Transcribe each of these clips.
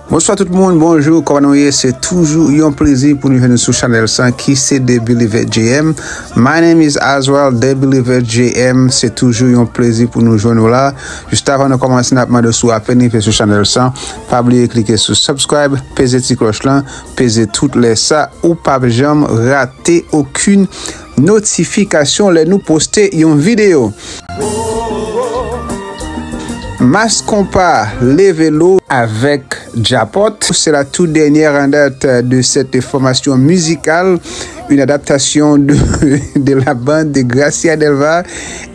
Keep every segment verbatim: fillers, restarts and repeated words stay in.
Bonswa tout moun, bonjou, kòman nou ye? Se toujou yon plezi pou nou jwenn nou sou chanèl sa ki se The Believer J M. My name is Azwell, The Believer J M. Se toujou yon plezi pou nou jwenn nou la. Jis avan nou kòmanse, n ap mande w si w apenn rive sou chanèl sa, pa bliye klike sou subscribe, peze ti klòch lan, peze tout lè sa, ou p ap janm rate okenn notifikasyon lè nou poste yon videyo. Mass Konpa leve lo avèk Djapot. C'est la toute dernière en date de cette formation musicale, une adaptation de, de la bande de Gracia Delva,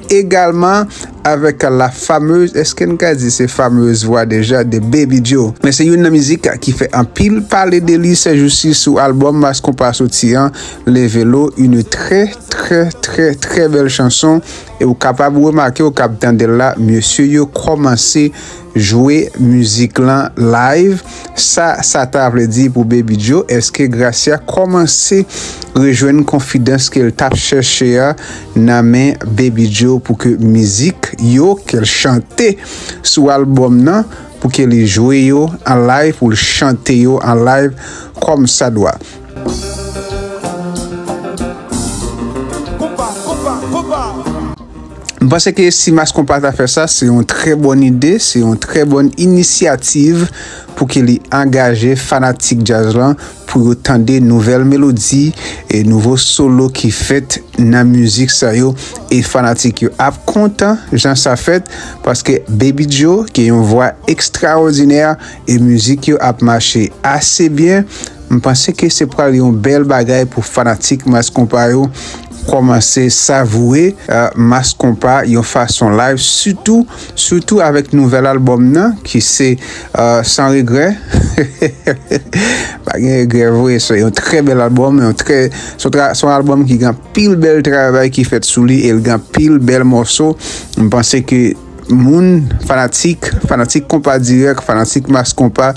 également avec la fameuse, èske n ka di se fameuse voix déjà de Baby Joe? Men se youn nan mizik ki fè anpil pale de li sèjousi sou albòm Mass Konpa soti an, Leve lo, une très, très, très, très belle chanson. E ou kapab remake, ou kab tande l la, mesye yo kòmanse jwe mizik lan live. Sa, sa ta vle di pou Baby Joe? Èske Gracia kòmanse rejwenn konfidans ke l t ap chèche a nan men Baby Joe pou ke mizik yo ke l chante sou albòm nan, pou ke li jwe yo an live, pou l chante yo an live kòm sa dwa? M panse ke si Mass Konpa ta fè sa, se yon trè bòn ide, se yon trè bòn inisyativ pou ke li angaje fanatik djaz lan pou yo tande nouvèl melodi e nouvo solo ki fèt nan mizik sa yo. E fanatik yo ap kontan jan sa fèt, paske Baby Joe gen yon vwa ekstraòdinè e mizik yo ap mache ase byen. M panse ke se pral yon bèl bagay pou fanatik Mass Konpa yo kòmanse savoure, euh, Mass Konpa yon fason live, sitou, sitou avèk nouvèl albòm nan ki se, euh, Sans Regret. Pa gen regrè vre, se yon trè bèl albòm, yon trè, se yon tra-, se yon albòm ki gen pil bèl travay ki fèt sou li e l gen pil bèl mòso. M panse ke moun, fanatik, fanatik Konpa Dirèk, fanatik Mass Konpa,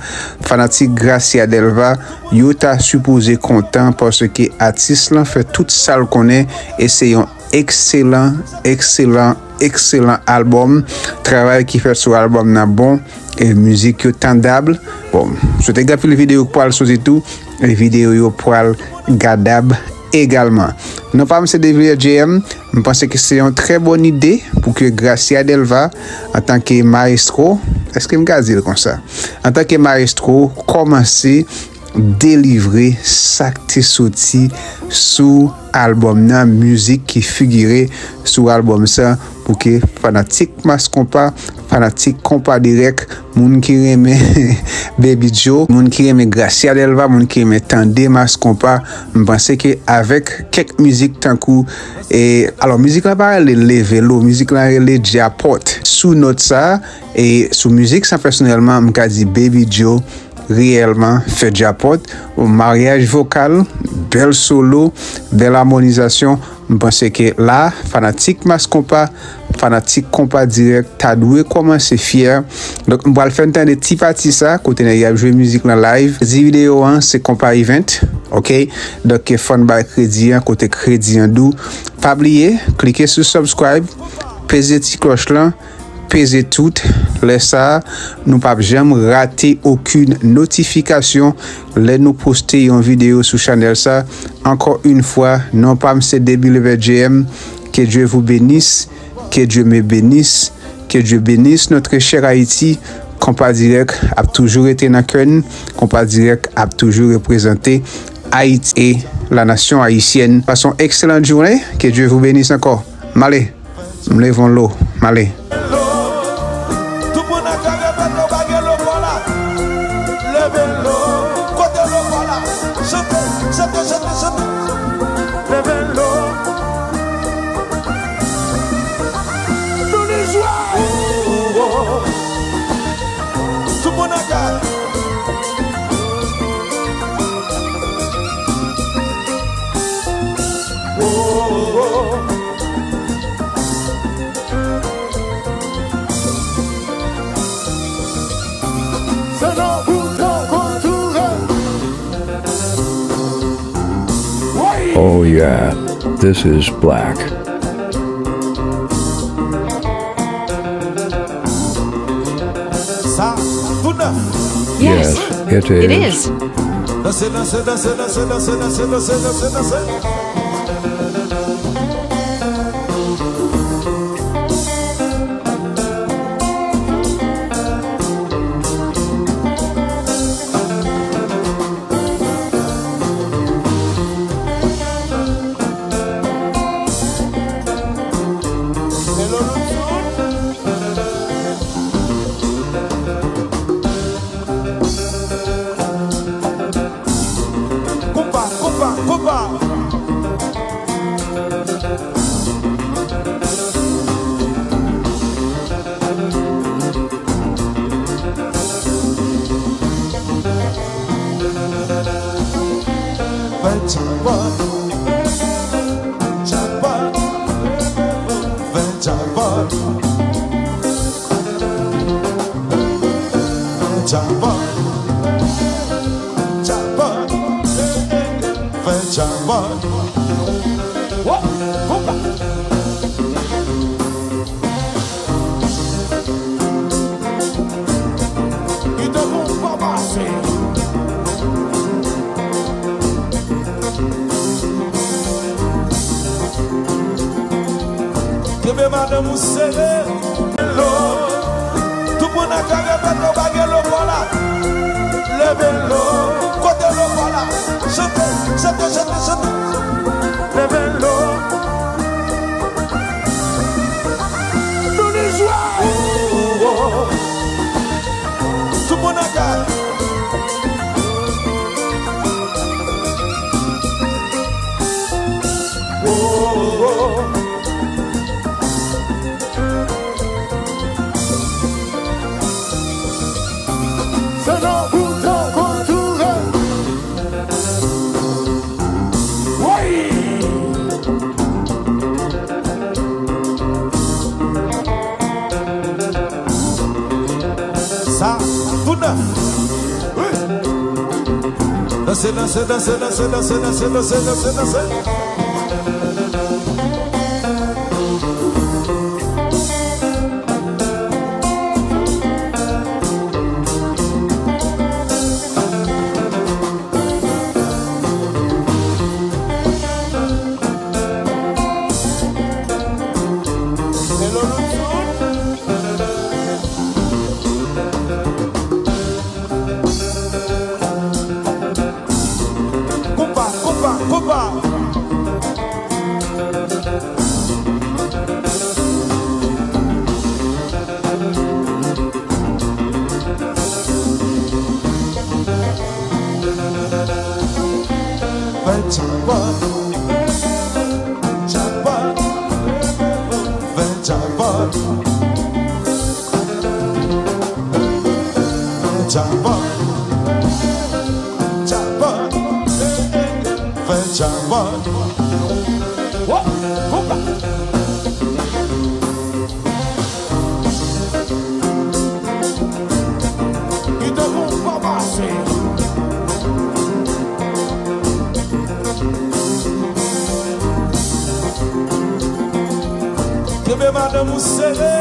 fanatik Gracia Delva, yo ta sipoze kontan paske atis lan fè tout sa l konnen e se yon ekselan, ekselan, ekselan albòm. Travay ki fèt sou albòm nan bon e mizik yo tandab. Bon, m swete gen anpil videyo k pral soti tou e videyo yo pral gadab egalman. Non pa m se Devrier J M. M panse ke se yon trè bòn ide pou ke Gracia Delva, antanke mayestwo, èske m ka di l konsa? Antanke mayestwo, kòmanse delivre sa k te soti sou albòm nan, mizik ki figire sou albòm sa, pou ke fanatik Mass Konpa, fanatik Konpa Dirèk, moun ki renmen Baby Joe, moun ki renmen Gracia Delva, moun ki renmen tande Mass Konpa, m panse ke avèk kèk mizik tankou, e, alò, mizik lan pa rele Leve lo, mizik lan rele Djapot. Sou nòt sa, e sou mizik sa pèsonèlman, m ka di Baby Joe reyèlman fè djapot. Yon maryaj vokal, bèl solo, bèl amonizasyon. M panse ke la, fanatik Mass Konpa, fanatik Konpa Dirèk ta dwe kòmanse fyè. Donk, m pral fè n tande ti pati sa, kote nèg y ap jwe mizik lan live. Di videyo an, se Konpa Event, oke? Donk, fò n bay kredi an, kote kredi an dou. Pa bliye, klike sou subscribe, peze ti klòch lan, peze tout. Lè sa a, nou p ap janm rate okenn notifikasyon lè nou poste yon videyo sou chanèl sa. Encore une fois, non pa m se Debi Level J M. Que Dieu vous bénisse, que Dieu me bénisse, que Dieu bénisse notre chère Haïti. Konpa Dirèk ap toujou rete nan kè n. Konpa Dirèk ap toujou reprezante Ayiti e la nation haïtienne. Pase yon excellente journée. Que Dieu vous bénisse encore. M ale. M leve yon lo, m ale. Tout moun nan kay yo, mete w bagay lo kò la. Leve lo, kote lo kò la? Chante, chante, chante, chante. Leve lo. Nou ni jwa. Tout moun nan kay. Oh yeah, this is black. Sa, tout nan, Yes, it is. Danse, danse, danse, danse, danse, danse, danse, danse, danse. Konpa, konpa, konpa. Fè djapòt, djapòt, fè djapòt. Fè djapòt, djapòt, fè djapòt. Wo, konpa. Kite moun pa pase. Kenbe madanm ou sere. Lo. Tout moun nan ka repete, ou pa gen lo kò la. Leve lo. Kote lo kò la? Chante, chante, chante, chante. Leve lo. Nou li jwe. Tout moun nan kay. Se nan bouton kontoure. Woy! Sa, tou nèf. Wi. Danse, danse, danse, danse, danse, danse, danse, danse, danse. Konpa, konpa, konpa. Fè djapòt, djapòt, fè djapòt. Fè djapòt, djapòt, fè djapòt. Wo, konpa. Kite moun pa pase. Kenbe madanm ou sere.